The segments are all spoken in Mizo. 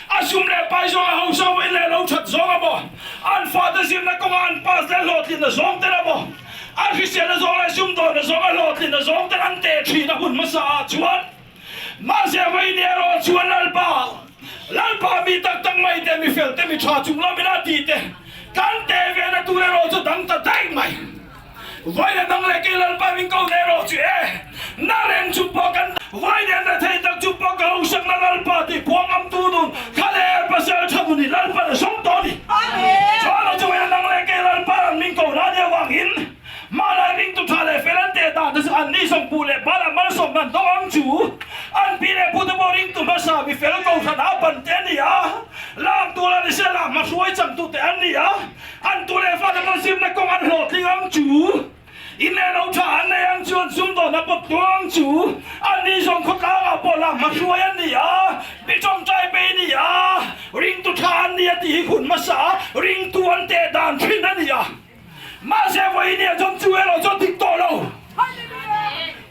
A sum leh pai zawnga hausa vawiin leh lo that zawng a maw, an fate zirna kawnga an pass leh hlawhtlinna zawng ten a maw, an hriselna zawng leh sumdawnna zawnga hlawhtlinna zawng ten an teh thin a hun hmasa ah chuan mahse vawiin erawh chuan Lalpa, Lalpa mi tak tak mai te, mi fel te, mi tha chung lam ila tih te kan teh ve na tur erawh chu dang ta daih mai. Vawiin dang leh kei Lalpa min ko hle rawh chu e, na reng chung pawh kan Vawiin nen rethei tak chung pawh ka hausak na Lalpa tih phuang am tu nun kha leh pasal tha nun hi Lalpa na sawm tawh a ni. Chuan lo chu vawiin dang leh kei Lalpa an min ko na nia vangin Malai ringtu tha leh fel an teh dan te chu an ni zawng pu leh bal ah malsawm nan dawng ang chu. An pi leh pu te pawh ringtu hmasa mi fel kohhran ah ban te a ni a, lam tu la ni se lam hmahruai changtu te an ni a. An tu leh fate pawh zirna kawng an hlawhtling ang chu, in leh lo tha an nei ang chu, an sumdawn a pawt tluang ang chu, an ni zawng khawtlangah pawh lah hmahruai an ni a, mi tawngtai pei ni a, ringtu tha an ni a tih hi hun hmasa a, ringtu an teh dan thin a ni a. Mahse vawinia chuan chu erawh chuan dik tawh lo.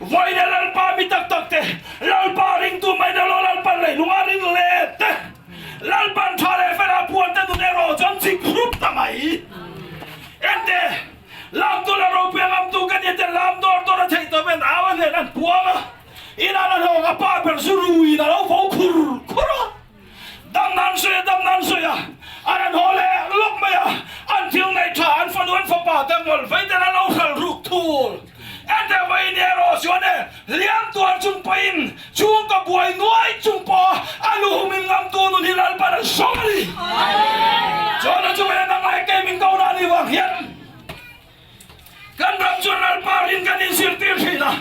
Vawinia Lalpa mi tak tak te, Lalpa ringtu mai na lo Lalpan leilung a ring let te, Lalpan tha leh fel a puan te nun erawh chuan chik hrup ta mai. Ente, lam tu la ropui a ngam tu ka nia te lam dawr dawr a theih tawh ven au a hnen an puang a, inah la hlawng a pa ber chu ruiin a lo vo khur khur a. Dam nan sawi a, dam nan sawi a, an an haw leh lawk mai a, an thil ngaih tha an fanu an fapa te ngawlh vei ten an lo hral ruk thul. Ente vawiin erawh chuan e, hliam tuar chung pawhin chhung ka buai nuai chung pawh a luhum in ngamtu nun hi Lalpan an sawm a ni. Chuan a chu vena ngai kei min ko na ni vang hian kan ram chuan Lalpa rin kan inzirtir thin a,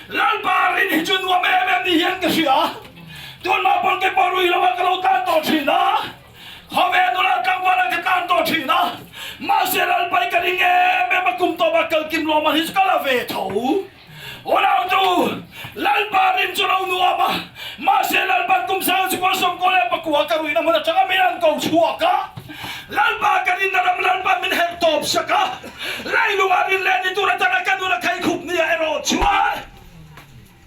Lalpa rin hi chu nuam em em ni hian ka hria. Tunah pawn kei pawh rui lo a ka lo tan tawh thin a. Khawvel nula tlangval ah ka tlan tawh thin a, mahse Lalpai ka ring em em a kum tawp ah kal kim lawm a hi chu ka la ve tho. Unau chu Lalpa rin chu lo nuam a, mahse Lalpan kum sang chhunga sawmkaw leh pakua ka ruihna hmun atanga min an ko chhuak a, Lalpa ka rinna ram Lalpan min herh tawp sak a, Lailunga rin leh ni tur atanga ka nun a khei khup nia erawh chuan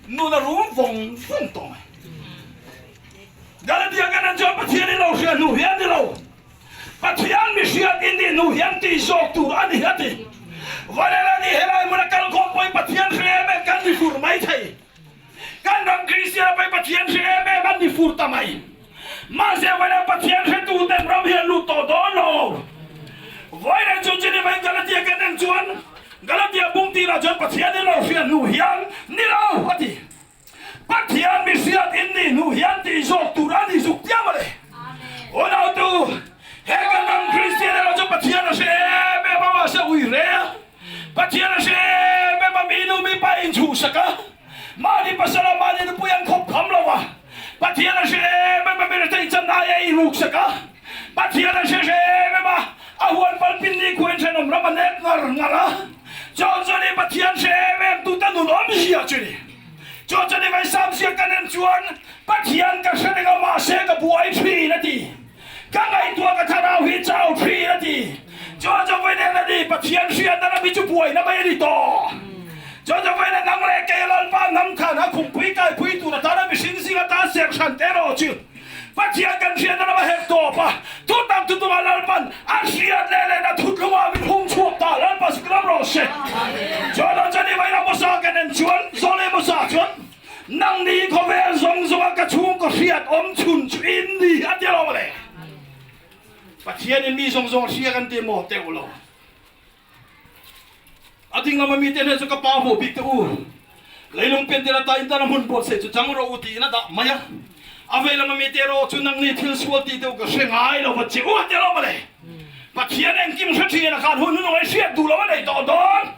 nun a rum vawng vawng tawh mai. Galatia kan en chuan Pathian in lo hria hnu hi a ni lo. Pathian mi hriat in nih hnu hian tih zawk tur a ni a ti. Vanela nih helai hmuna kal khawm pawhin Pathian hre em em kan ni fur mai thei. Kan ram Kristian a pawhin Pathian hre em em an ni fur ta mai. Mahse Vanela Pathian hretu ten ram hi an lut tawh dawn lo. Vawiin chu chini vawiin Galatia kan en chuan Galatia bung tirah chuan Pathian in lo hria hnu hian ni lo a ti. Pathian mi hriat in nih hnu hian tih zawk tur a ni zuk tiam a le. Unautu, he kan ram Kristian erawh chu Pathian a hre em em a, mahse ui re a. Pathian a hre em em a, mi nu mi pa inchhuhsak a, mahni pasal a mahni nupui an khawp kham lo a. Pathian a hre em em a, mi rethei chan aia ei ruksak a. Pathian a hre hre em em a, a huan pal pin ni khuain thenawm ram a nek ngar ngar a. Chuan chuan i Pathian hre em em tu ta nun awmzia chu ni. Chuan chuan i Vaisam ziak kan en chuan Pathian ka hre reng a mahse ka buai thin a ti. Ka ngaihtuah ka thlarau hi chau thin a ti. Chuan chu vawiin a ni, Pathian hriatna ram hi chu buaina mai a ni tawh. Chuan chu vawiin a nang leh kei Lalpa hnam khan a khumpui kaipui tur atana mihring zing atan serh hran te erawh chu Pathian kan hriatna ram a herh tawp a, thutak thutunga Lalpan a hriat leh lehna thutlungah min hung chhuak ta, Lalpa sikram rawh se. Chuan lo chuan i vawiin a hmasa kan en chuan, Zawlei hmasa chuan, Nangni khawvel zawng zawnga ka chhungkaw hriat awm chhun chu in ni a ti lo le. Pathianin mi zawng zawng hria kan ti maw teuh lo. A ding lama mite hnen chu ka pa hmuh bik te u, leilung piantir ata in tana hmun buatsaih chu chang rawh u tiin a dah mai a. A vei lama mite erawh chu nangni thil sual tih te u ka hre ngai lo va che u a ti lo mawle. Pathian engkim hre thin a khan hun hun awm hriat duh lo a nei tawh dawn.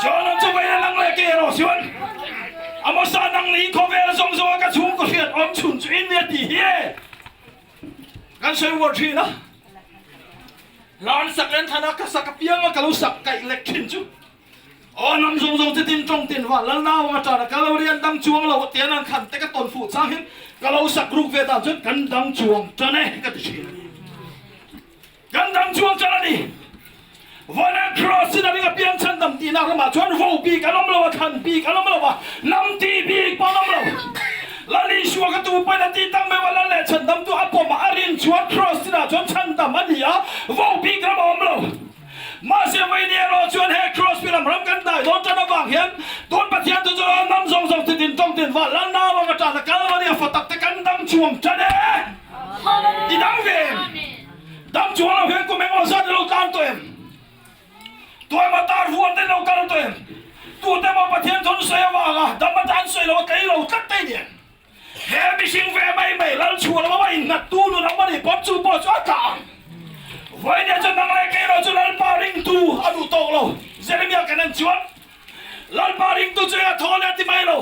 John-a chu vei a nang leh kei erawh chuan Amosa nang ni khawvel zawng zawnga ka chhungkaw hriat awm chhun chu in nia tih hi e kan sawi uar thin a. Hlan sak len thlan a ka sak apianga ka lo sak kaih lek thin chu aw nam zawng zawng che tin tawng tin va lal nau anga tan a ka lo rian dang chuang lo tian an khan te ka tawn fuh chang hin ka lo sak ruk ve dan chuan kan dang chuang tan e ka ti thin a ni. Kan dang chuang chal a ni. Vana Cross in a ring a piang chhandam tihnak ramah chuan vo bik an awm lo a, thlan bik an awm lo a, lam tih bik pawh an awm lo. Lal Isua ka tu pahin a tih tak meuh a, Lal leh chhandam tu a pawm a, a rin chuan Cross inah chuan chhandam a ni a, vo bik ram a awm lo. Mahse vawiin erawh chuan he Cross pi lam ram kan dai dawn tan avang hian tun Pathian chu chu hnam zawng zawng titin tawng tin va Lal nau anga tan a kal a ni a, fa tak te kan dang chuang tan e. I dang ve em? Dam chuang lo hian kum engemaw zat i lo tlan tawh em? Tuaima tar huan te lo kal tawh em? Tute emaw Pathian thun sawi avanga dam atan sawi lo a tlei lo tlat te nen he mihring ve mai mai lal chhuah lo a innghat tu nun ang a ni pawm chu pawh chu a tla ang. Vawinia chu nang leh kei erawh chu Lalpa ringtu a duh tawk lo. Jeremia kan en chuan Lalpa ringtu chu eng a thaw leh a ti mai lo.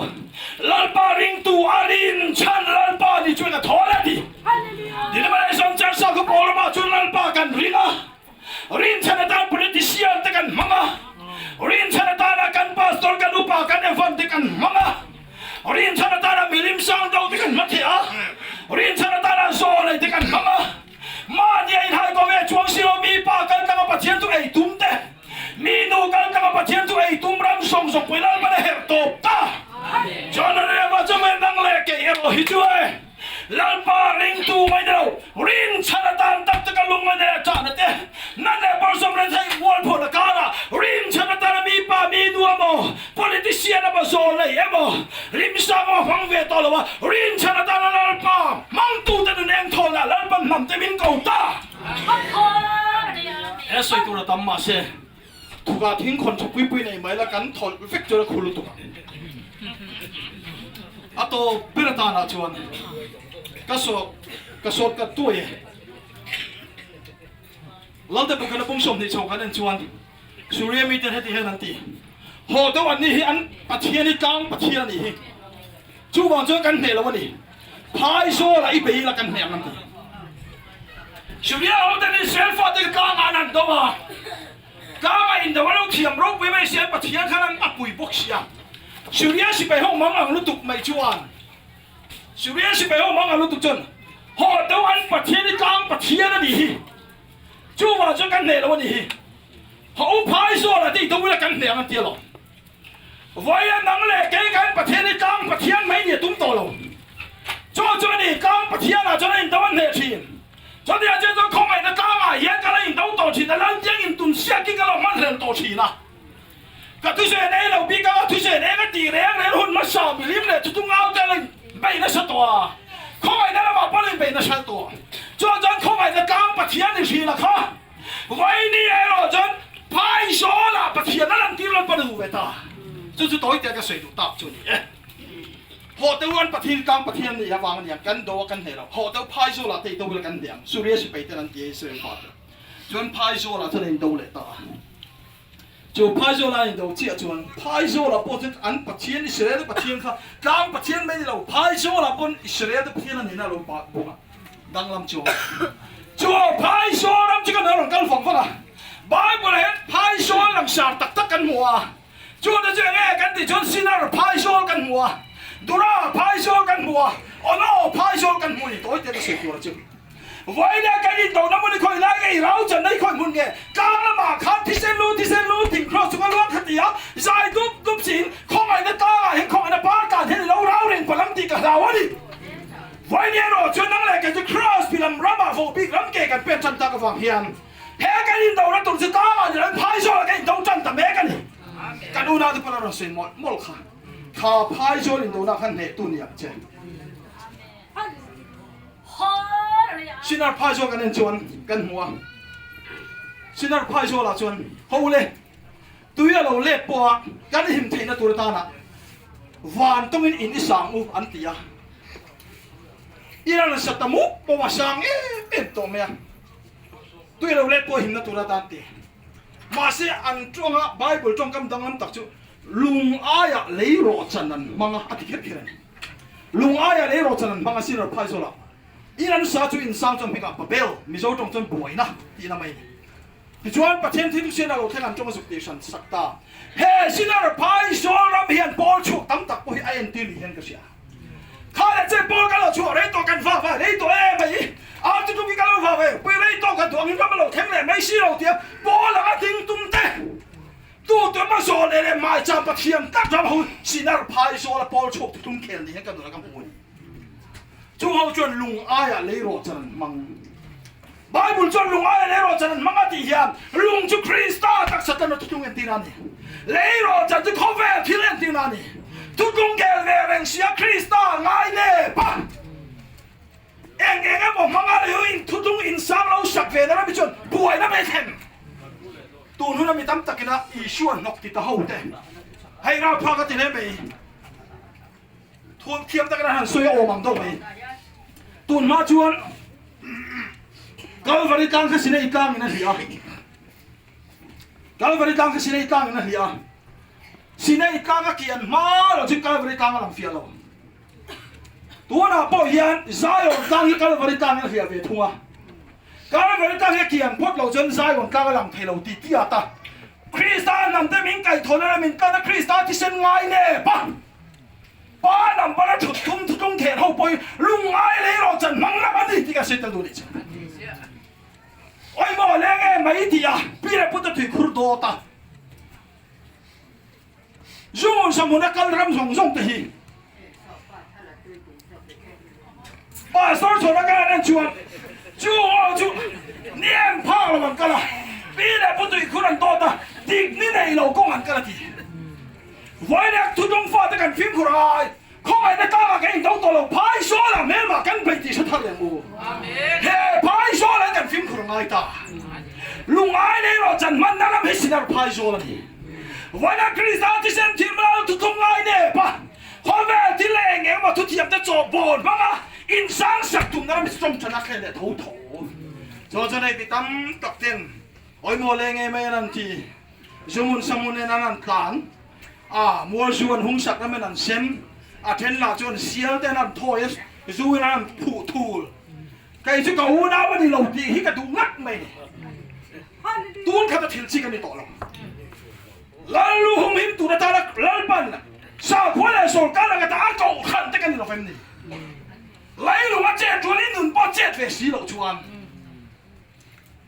Lalpa ringtu a rin chhan Lalpa ni chu eng a thaw leh a ti. Denomination Church Sakhaw pawl ramah chuan Lalpa kan ring a, rin chhan atan politician te kan hmang a, rin chhan atana kan pastor, kan upa, kan evan te kan hmang a, rin chhan atana milim sang do te kan hma theh a, rin chhan atana zawnei te kan hmang a. Mahni a inhai ko ve chuang si lo mi pa kal tanga Pathian chu ei tum te, mi nu kal tanga Pathian chu ei tum ram zawng zawng pawhin Lalpan a herh tawp ta. John Reva chu mai nang leh kei erawh hi chu e Lalpa ringtu mai ni lo, rin chhan atan tak taka lung a nei a ṭahna te, na leh bawlhsawm rethei mualphawn a karah rin chhan atana mi pa mi nu emaw, Politician emaw zawl nei emaw rimsang emaw hmang ve tawh lo a, rinchhan atana Lalpa hmangtute nun engthawlna Lalpan hnam te min ko ta. He sawi tur a tam mahse thukah thingkhawn tha pui pui nei mai la kan thawlh vek chuan a khu lutuk ang. A tawp ber atanah chuan ka sawt ka sawt ka tuai e. Lalte bukana pum 20 chho kan en chuan Suria miten heti hian an ti, Haw deuh an nih hi an Pathian hi tlang Pathian a nih hi. Chuvang chuan kan hneh lo a ni. Phai zawlah i bei ila kan hneh ang an ti. Suria hoten Israel fate kha tlangah an han do a, tlangah indo a lo thiam ropui mai si an Pathian khan an a pui bawk si a. Suria sipai ho mang ang lutuk mai chuan Suria sipai ho mang ang lutuk chuan haw deuh an Pathian hi tlang Pathian a nih hi. Chuvang chuan kan hneh lo a nih hi. Ho phai zawlah te i do ila kan hneh ang an ti alawm. Vawiin nang leh kei kan Pathian hi tlang Pathian mai nih a tum tawh lo. Chu chu a ni, tlang Pathianah chuan a indo an hneh thin. Chutiang chiah chuan khawngaihna tlangah hian ka la indo tawh thin a, Laltiang intum siakin ka lo hmanhlel tawh thin a. Ka thusawi nei lo bik a, ka thusawi nei ka tih reng reng hun hmasa milim leh thutung au te la inbei nasa tawh a, khawngaihna lamah pawh la inbei nasa tawh. Chuan chuan khawngaihna tlang Pathian i hrilh a kha, Vawiini erawh chuan Phaizawlah Pathian a lantir lo pawn a duh ve ta. Chu chu tawi tia ka sawi duh tak chu a ni e. Hawh teu an Pathian tlang Pathian nih avang a niang kan do a kan hneh lo. Hawh teu Phaizawlah te i do ila kan hneh ang, Suria sipai ten an ti a Israel fate. Chuan Phaizawlah chuan a indo leh ta a. Chu Phaizawla an indo chiah chuan Phaizawla pawh chu an Pathian Israel te Pathian kha tlang Pathian mai ni lo, Phaizawla pawn Israel te Pathian a nihna a lo pah bawk a, danglam chu a awm. Chu Phaizawl ram chu kan rawn kal vang vang a, Bible ah hian Phaizawl langsar tak tak kan hmu a, chu te chu enge kan tih chuan Sinar Phaizawl kan hmu a, Dura Phaizawl kan hmu a, Ono Phaizawl kan hmu a ni, tawi te ka sawi tur a chu. Vawiina kan indona hmun i khawi lai nge i rau channa i khawi hmun nge? Tlang lamah khan thisen lu thisen lu thing cross chunga luang kha ti a, zai dup dup siin khawngaihna tlangah hian khawngaihna par tlan hian i lo rau reng palam tih ka hlau a ni. Vawiin erawh chuan nang leh kei chu cross pi lam ramah voh bik ram ke kan pen tan tak avang hian he kan indona tur chu tlangah ni loin phai zawlah kan indo tan ta mek a ni. Kan unaute pawn a rawn sawi mawlh mawlh kha. Kha phai zawl indona khan hnehtu ni ang che. Sinar phai zawl kan en chuan kan hmu a, Sinar phai zawlah chuan ho le tui a lo let pawh a kan him theihna tur atana van tawngin in i sang u an ti a, i ran sa ta muk pawh a sang em em tawh mai a, tui a lo let pawh a himna tur atan ti. Mahse an tawnga Bible tawngkam danglam tak chu lung aiah lei rawhchan an hmang a, a ti kher kher a ni. Lung aiah lei rawhchan an hmang a, Sinar Phaizawlah in an sa chu insang chuan hmingah Babel, Mizo tawng chuan buaina tihna mai a ni. Tichuan Pathian thil sian a lo thleng an tawng a zuk tih hran sak ta. He Sinar Phaizawl ram hian pawl chhuak tam tak pawh hi a entir ni hian ka hria. Kha leh che pawl ka lo chhuah rei tawh kan va va rei tawh em mai. Ar chu tum hi ka lo va ve pui rei tawh ka duh angin ram a lo thleng leh mai si lo tia pawl anga ding tum te tu tu emaw zawl leh leh maicham Pathian tak ram ho Sinar Phaizawl a pawl chhuak tu tum khel ni hian ka nuna ka hmu a ni. Chung ho chuan lung aiah lei rawh chan an hmang. Bible chuan lung aia lei rawh chan an hmang a tih hian lung chu Krista taksa tan a thutlung entir a ni. Lei rawh chan chu khawvel thil entir a ni. Thutlung kel ve reng sia Krista ngai nep a. Eng eng emaw hmanga lei ho in thutlung insang lo sak ve na ram hi chuan buaina mai thlen. Tun huna mi tam takina Isua hnawk ti ta ho te hei ralphak a ti hle mai. Thuam thiam takin an han sawi a awm ang deuh mai. Tun hma chuan Kalvari tlang kha Sinai tlangin a hliah a. Kalvari tlang kha Sinai tlangin a hliah a. Sinai tlang a kian hma lo chu Kalvari tlang a lang fiah lo. Tunah pawh hian Zion tlang hi Kalvari tlangin a hliah ve thung a. Kalvari tlang hi a kian phawt lo chuan Zion tlang a lang thei lo tih tiat a. Krista hnamte min kaihthawhna leh min tlan a Krista thisen ngai nep a. Pa number a thut thum thutlung theh ho pawh hi lungngai lei rawh chan hmang lam a ni tih ka sawi tel duh nih chu. Oi maw leng e mai tih a pi leh pute tui khur dawt a zungun sahmun a kal ram zawng zawng te hi pastor chhawna kal an en chuan chu aw chu nian phak lo an kal a pi leh pu tui khur an dawt a dik ni nei lo kawng an kal a ti. Vainak thudawng fate kan fimkhur ai, khawngaihna tlangah kan indo tawh lo, Phaizawlah hmelmah kan bei tih hre thar leh mu. He Phaizawl an kan fimkhur ngai ta. Lungai lei rawh chan hmanna ram hi Sinar Phaizawl a ni. Vainak Krista thisen thim ral thuthlung ngai nep a, khawvel thil leh eng eng emaw thuthiam te chaw bawn hmanga insang sak tumna ram hi tawng tana thlen leh tho tho. Chuan chuan hei mi tam tak ten Awimaw leng em ai an an ti. Zumun samun en an an tlan a, mual zu an hung sak ram en an sem, a then lah chuan sial ten an thawi a, zu in an an phuh thul. Kei chu ka unau a ni lo tih hi ka duh ngat mai ni. Tun khat a thil chi ka ni tawh lo. Lal lu hum him tur atana Lalpan sakhua leh sawrkar ang ata a kohhran te ka ni lo vem ni. Leilung a chet chuan i nun pawh chet ve si loh chuan.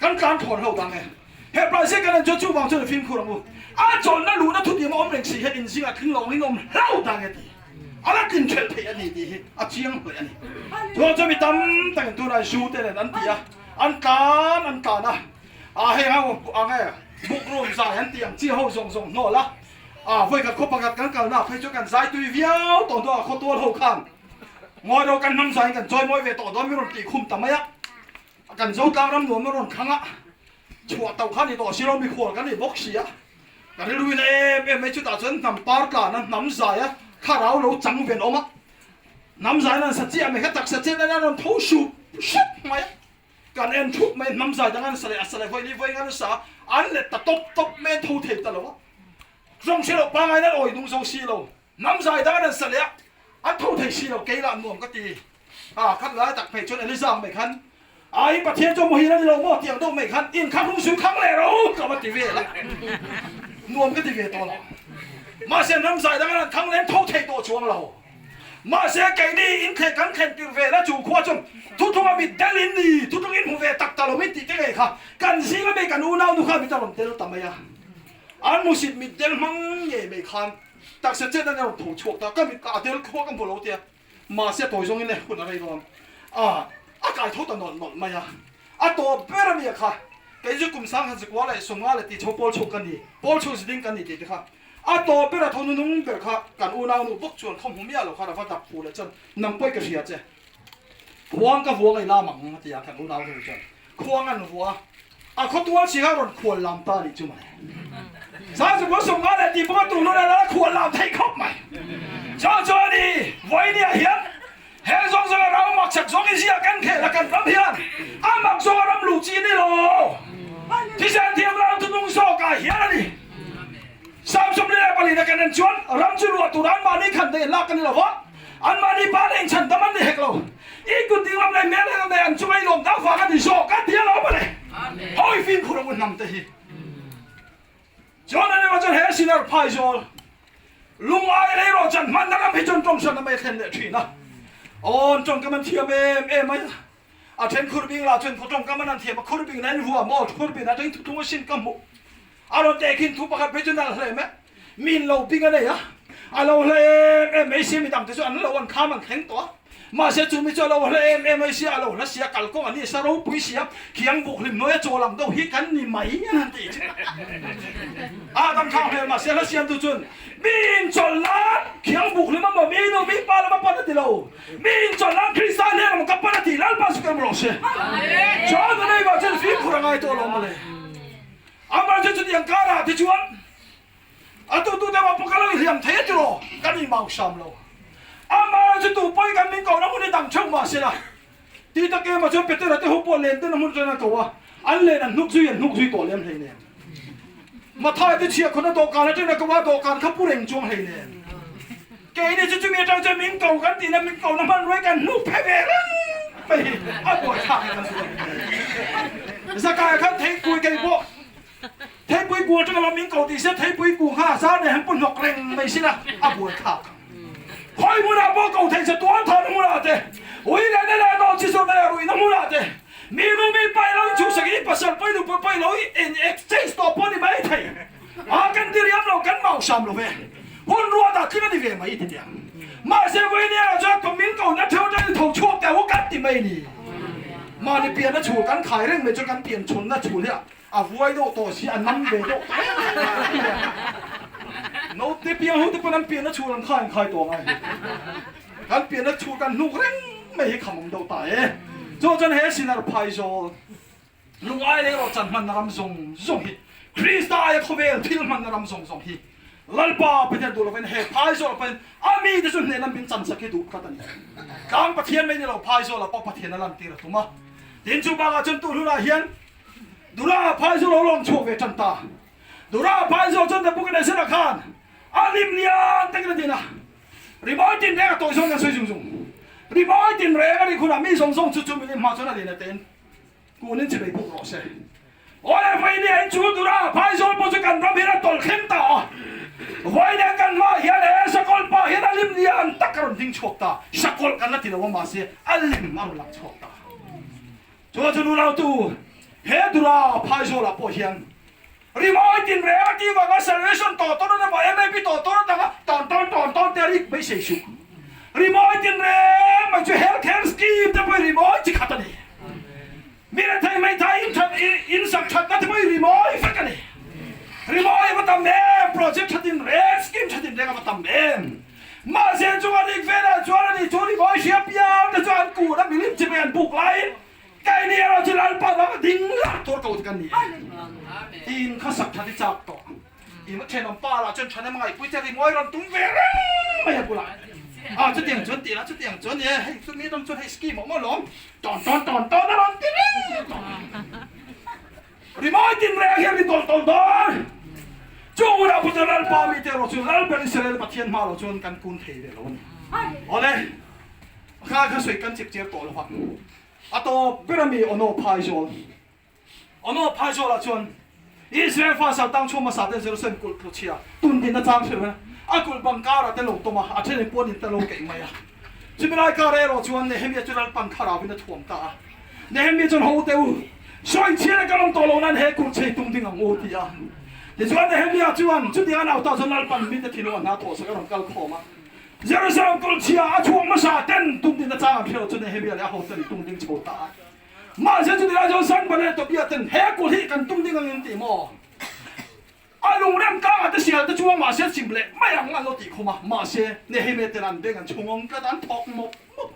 Kan tlan thawn ho dang e. He prize kan en chuan chuvang chuan i fimkhur ang u. A chawlhna luhna thutiam a awm reng si hian inzingah tling lo angin awm hlau dang e ti. A la tlin thelh theih a ni tih hi a chiang hle a ni. Chuan chuan mi tam takin tunah zu te nen an ti a, an tlan an tlan a. A heng ho ang e book room zai an tih ang chi ho zawng zawng hnawl a. A vawikhat khaw pakhat kan kalna phei chuan kan zai tui viau tawh hnuah khawtual ho khan ngawi lo kan hnam zaiin kan chawi mawi ve tawh dawn mi rawn tih khum ta mai a. Kan Zotlang ram nuam a rawn thlang a, chhuah tauh kha ni tawh si lo, mikhual kan ni bawk si a, ka rilru in a em em mai, chutah chuan hnam par tlan a, hnam zai a, thlarau lo chang ven awm a, hnam zai nan sa chiah mai kha taksa chet a rawn tho sup sup mai a, kan en thup mai, hnam zai dang an sa leh a sa leh vawi li vawi nga an sa a, an let ta tawp tawp mai an tho thei ta lo a, zawng hre loh pangngai nan awi nung zo si lo. Hnam zai dan an sa leh a, an tho thei si lo, kei lah nuam ka ti. A khat lai tak phei chuan Eliza ang mai khan, Ai, Pathian chu muhil a ni lo maw? tih ang deuh mai khan, In kha hrung sui khang leh ro ka va ti vel a, nuam ka ti ve tawh lo. Mahse, hnam zai dang an han khang leh an tho thei tawh chuang lo. Mahse keini in thlen kan thlen tir ve la chu khua chuan thuthlunga mit del in ni, thuthlung in hmu ve tak ta lo min tih te ngei kha kan zinga mi kan unau nu khan mit a rawn tel ta mai a. An hmusit mit del hmang ngei mai khan taksa chet an rawn tho chhuak ta, ka mit a del khua ka hmu lo tia. Mahse tawi zawngin le hun a rei dawn a, a kai tho ta nawlh nawlh mai a. A tawp ber a nia kha, kei chu kum sang han zikua leh sawmnga leh tih chho pawl chhuk ka ni, pawl chhuk ziding ka ni tih te kha. A tawp ber a tho nunung ber kha kan unau nu bawk chuan khaw hmu miah lo khan a va dap fu leh chuan nang pawi ka hria che. Khuang ka vuang ei lam ang a ti a kan unau nu chuan khuang an vua a, a khaw tual si kha rawn khual lam ta nih chu mawle. Sangzukua sawmnga leh tih pawh a tu hnun a la khual lam theih khawp mai. Chuan chuan i vawinia hian He zawng zawng a ram mak chak zawng i zia kan khel a kan ram hian a mak zawng a ram luh chi ni lo. Thisen thiam ram thunung zawk ah hian a ni. Samsung leh palina kan en chuan ram chu luah tur anmahni khan daih lak a ni lo va, anmahni pa leh inchhan dam an ni hek lo. I kut ding lam leh hmel hek lam leh an chunga i lawm tak vang a ni zawk a ti a lo mawle. Hawi fimkhur ang u hnam te hi. Chuan an emaw chuan he sinar phaizawl lungai lei rawh chuan hmanna ram hi chuan tawng hran a mai thlen leh thin a. Aw an tawngkam an thiam em em mai a. A then khur bing lah chuan khaw tawngkam an an thiam a, khur bing in vua maw khur bin atangin thutlung a sin ka hmuh. A rawn teh khin thu pakhat phei chu nalh hle mai. Min lo bing a nei a, a lo hla em em mai sia midang te chu an lo an kham an thleng tawh a. Mahse chu mi chu a lo hla em em mai sia, a lo hla sia, kalkawng a ni sa ropui sia, khiang buk hlim hnuaia chaw lang deuh hi kan ni mai an han tih chu. A kan khang hmel mahse hla siamtu chuan mi inchawlh nan khiang buk hlim a maw mi nu mi pa lama pan a ti lo, mi inchawlh nan Krista hnen a maw ka pan a ti Lalpa chu kan rawh se. Chuan a nei vang chuan fimkhur a ngai tawh lo mawle. Amah chu chutiang karah te chuan A tu tu deuh a pawh ka lo inhliam thei a tiraw? Kan inmau hram lo. Amah chu tu pawhin kan min kohna hmun hi dang theuh mah se la. Ti tak em ah chuan Petera te ho pawh len ten a hmun atangin an ko a, an len an hnuk zui an hnuk zui tawh lem hleinem. Mathai te chhiahkhawn a dawhkan atangin a ko a, dawhkan kha pu reng chuang hleinem. Keini chu chumi atang chuan min ko kan tihna min kohna hmanruai kan hnuk phe ve reng mai hi a buaithlak hi kan hmu a ni. Zakai khan theipui kei pawh Theipui kung atanga lo min ko tih se theipui kung kha zar nen han pu hnawk reng mai sin a, a buai thlak ang. Khawi hmunah pawh ko thei che tual thahna hmunah te, ui leh na leh nawn chi zawrhna leh ruihna hmunah te, mi nu mi pa i lo inchhuhsak i pasal pawh i nupui pawh i lo in exchange tawh pawh a ni mai thei. A kan ti riam lo, kan mau hram lo ve. Hun ruatah tling a ni ve mai ti tiang. Mahse vawiin chuan kum min ko na theuh atangin tho chhuak teh u kan ti mai ni. Mahni pianna chhul kan khai reng mai chuan kan pian chhunna chhul hi a A vuai deuh tawh si, a nam ve deuh tawh em em a. Naute piang ho te pawn an pianna chhur an khai an khai tawh ngai hi. Kan pianna chhur kan hnuk reng mai hi kham awm deuh ta e. Chu chuan he sinar phaizawl lungai leh erawh chan hmanna ram zawng zawng hi Krista aia khawvel thil hmanna ram zawng zawng hi Lalpa Pathian duh lovin he phaizawl ah pawhin a mite chu hnehna min chansak hi duh tlat a ni. Tlang Pathian mai ni lo phaizawl ah pawh Pathian a lantir a tum a. Tin chu bakah chuan tuhlunah hian Dura phai chu lo lawng chhuak ve tan ta. Dura phai chu chuan Nebuchadnezzar khan a lim lian takin a din a. Rimawi tin reng a tawi zawng kan sawi zung zung. Rimawi tin reng a nih hunah mi zawng zawng chu chu milim hma chuan a lian a ten kunin chimei buk rawh se. Awle vawinia in chu Dura phai zawl pawh chu kan ram hian a tawlh thleng ta a. Vawinia kan hmaah hian he sakawlh pa hian a lim lian tak a rawn ding chhuak ta. Sakawlh kan la ti lo a mahse a lim a rawn lang chhuak ta. Chuan chu nunautu he dura phaizawlah pawh hian rimawi tin reng a tih vanga salvation tawh tawn a emaw MAP tawh tawn atanga tawn tawn tawn tawn te a rik mai sei suh. Rimawi tin reng mai chu health care scheme te pawh hi rimawi chi khat a ni. Mi rethei hmeithai in that in sak thatna te pawh hi rimawi vek a ni. Rimawi a va tam em, project tha tin reng, scheme tha tin reng a va tam em. Mahse chunga rik velah chuan ani chu rimawi hria piang te chu an kun a milim chi mai an buk laiin keini erawh chu Lalpa vanga ding larh tur ko te kan ni e. Tiin kha sak tha ti chak tawh. I thenawm pa lah chuan thahnem ngaihpui che rimawi rawn tum ve reng mai a bulah. A chutiang chuan tih lah chutiang chuan e hei chumi ram chuan hei scheme a awm alawm tawn tawn tawn tawn a rawn ti reng tawh. Rimawi tin reng hian ri tawlh tawlh dawn. Chung hunah pawh chuan Lalpa mite erawh chu Lalber Israel Pathian hma lo chuan kan kun thei ve lo a ni. Awle, kha kha sawi kan chip chiar tawh lo va. A tawp ber ami Ono phaizawl. Ono phaizawlah chuan Israel fa saltang chhung hmasa ten Jerusalem kulh tlu chhia tun din a chang hrilh a, a kulh bang karah te lo tawm a, a then in puan in te lo keih mai a. Chumi lai kar erawh chuan Nehemia chu Lalpan thlarauin a thuam ta a. Nehemia chuan, Ho teh u, sawi chhiar ka rawn tawh lo nan he kut chei tum ding ang u, ti a. Tichuan Nehemia chuan chutiang a nau ta chuan Lalpan mite thinlung a hna thawhsak a rawn kal khawm a. Jerusalem kulh chhia a chhuak hmasa ten tum ding a chang an hre lo chu Nehemia leh a hoten tum ding chho ta a. Mahse chutih lai chuan Sanballat leh Tobiah ten he kulh hi kan tum ding angin ti maw? A lungrem tlangah te sial te chuang mahse chim leh mai ang an lo tih khum a, mahse Nehemia ten an beng an chhung awm tlat a, an thawk mawp mawp.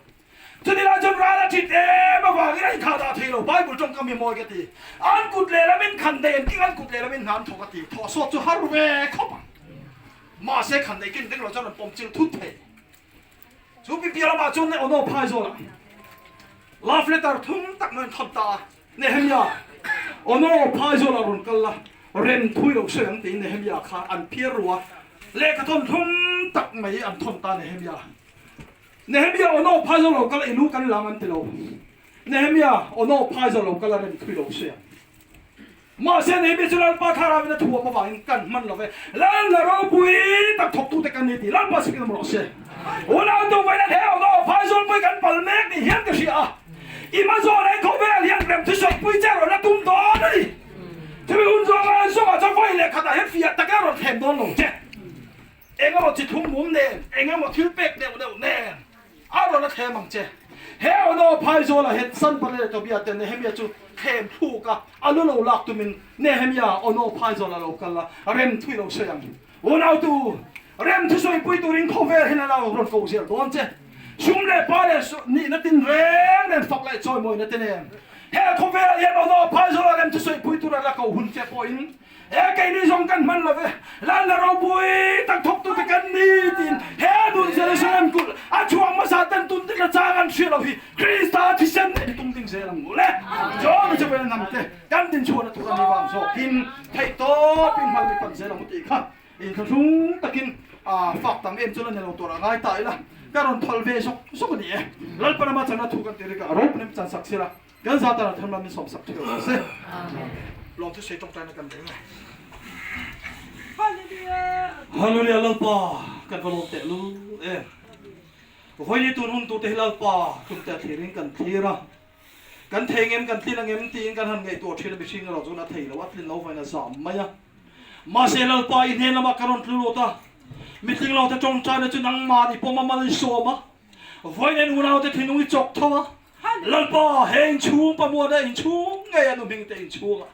Chutih lai chuan ral a ṭhit em avangin a inkhah dah thei lo, Bible ṭawngkam hi mawi ka ti. An kut lehlamin khan nei an king, an kut lehlamin hna an thawk a ti. Thawh sawt chu har ve khawp ang. Mahse khan nei kin deng lo chuan an pawm chil thut thei. Chu pipiah lamah chuan Ono phai zawlah love letter thum tak mai an thawn ta a. Nehemia, Ono phai zawlah rawn kal la, rem thui lo sawi ang tiin Nehemia kha an phiar ru a. Lehkha thawn thum tak mai an thawn ta Nehemia. Nehemia, Ono phai zawlah lo kal la, i lu kan lang an ti lo. Nehemia, Ono phai zawlah lo kal la, rem thui lo sawi ang. Mahse Nehemia chu Lalpa thlarauin a thuam avangin kan hman lo ve. Lalna ropui tak thawktute kan ni tih Lalpa sikin awm rawh se. Unau tu vawiin he awm a phaizawl pui kan pal mek ni hian ka hria a. I hmazawn ah khawvel hian rem thusawi pui che rawn la tum dawn a ni. Chumi hun zawnga zawngah chuan vawi leh khatah hian fiah taka rawn thlem dawn lo che. Engemaw chi thum mum nen, engemaw thil pek deuh deuh nen. A rawn a thlem ang che. He Ono phaizawlah hian Sanballat leh Tobia te Nehemia chu thlem thluk a, a lu lo lak tumin Nehemia Ono phaizawlah lo kal a, rem thui lo sawi ang. Unautu, rem thusawipui turin khawvel hian a lo rawn ko zel dawn che. Sum leh pa leh nihna tin reng reng fak leh chawimawina te nen he khawvel hian Ono phaizawlah rem thusawipui tura la ko hun che pawhin He keini zawng kan hman lo ve, Lalna ropui tak thawktute kan ni tiin he nun Jerusalem kulh a chhuak hmasa ten tun ding a chang an hria lo hi Krista thisen nen tung ding zel ang u le. John chu vena hnam te kan din chhuahna tur a ni vang zawkin theihtawpin hmal mi pan zel ang u tih kha inthlahrung takin fak tam em chu la ni lo tur a ngai ta ila ka rawn thawlh ve zawk zawk a ni e. Lalpa rama chana thu kan ti rik a ropui lam chan sak sila. Kan za tana thanram min sawmsak theuh ang se. Lawmthu sei tawngtaina kan reng e. Hallelujah Lalpa kan va lawm teh lul em. Vawiini tun hun turte hi Lalpa tumte a thlirin kan thlir a. Kan thei ngem kan tlin angem tiin kan han ngaihtuah thin a mihring erawh chuan a thei lo a tlin lo vawiin a zam mai a. Mahse Lalpa i hnen lamah ka rawn tlu lut a. Mitling lo te tawngtaina chu nangmahni pawm a mal i sawm a. Vawiin en unaute thinlung i chawk tho a. Lalpa, he inchhung pamuana inchhung ngei a nu hming te inchhunga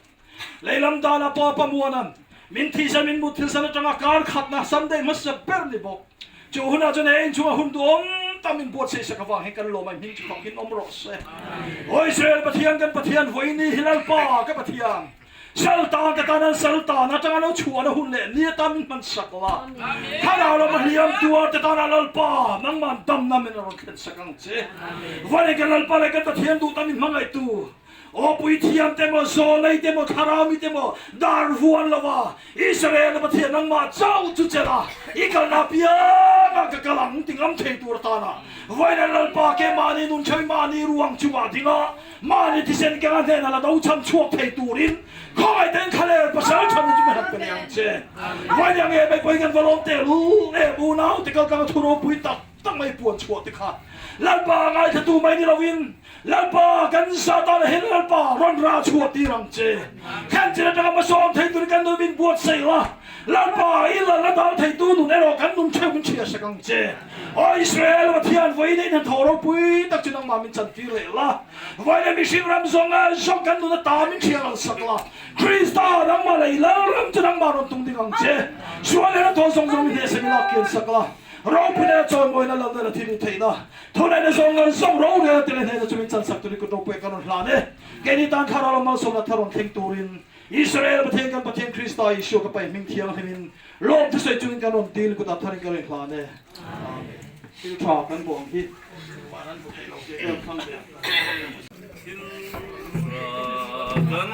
leilam dana pa pamuanan min thihsan min mut thilsan atanga kar khatna Sunday hmasa ber ni bawk. Chu hunah chuan he inchhunga hun duhawm tam min buatsaih sak avang hian kan lawm a, hming chu fakin awm rawh se. Aw Israel Pathian kan Pathian vawiini hi Lalpa ka Pathian. Saltan te tan an saltan atanga lo chhuahna hun leh ni atan min hman sak la. Thlarau lama hliam tuar te tana Lalpa nangman damna min a rawn thlen sak ang che. Vawlei kan Lalpa leh kan Pathian duh ta min hmangaihtu Aw puithiam te maw, zawlei te maw, thlarau mi te maw, dar vuan lova Israel a Pathian nangmah chauh chu che la, i kalna apiangah ka kal ang ti ngam thei tur atana vawiin Lalpa ke mahni nun theuhin mahni ruang chungah ding a, Mahni thisen keng a hnenah la do chhan chhuak thei turin khawngaih tein thlaler pasal tha nu chu mi han pe leh ang che. Vawiin ang em ai pawhin kan va lawm teh lu em unau te kaltlang a thu ropui tak tak mai puan chhuah te kha Lalpa a ngaithla mai ni loin Lalpa kan Satana hian Lalpa rawn rah chhuah tir ang che. Khan chin atanga hmasawm thei turin kan nun min buatsaih la Lalpa i lalna dal theitu nun erawh kan nun theuh min chhiah sak ang che. Aw Israel Pathian, vawiin in hnathawh ropui tak chu nangmah min chantir leh la. Vawiin mihring ram zawng zawng kan nun ata min hriat ang sak la. Krista, nangmah lei lal ram chu nangmah rawn tung ding ang che. Sual leh hnathawh zawng zawng min hnehsem i lak kian sak la. Ropui nena chawimawina lal nena thil i theihna, thuneihna zawng zawng rorel te leh hnehna chu min chan sak turin kut ropui kan rawn hlan e. Keini tan thlarau lam malsawmna thar rawn thleng turin Israel Pathian kan Pathian Krista Isua ka paih hming thianghlimin Lawm thusawi chungin kan rawn dil kutah tharin ka rawn hlan e. Amen. Thil tha kan buang hi van an hmu thei lo tih vel thlang ve. Thil tha kan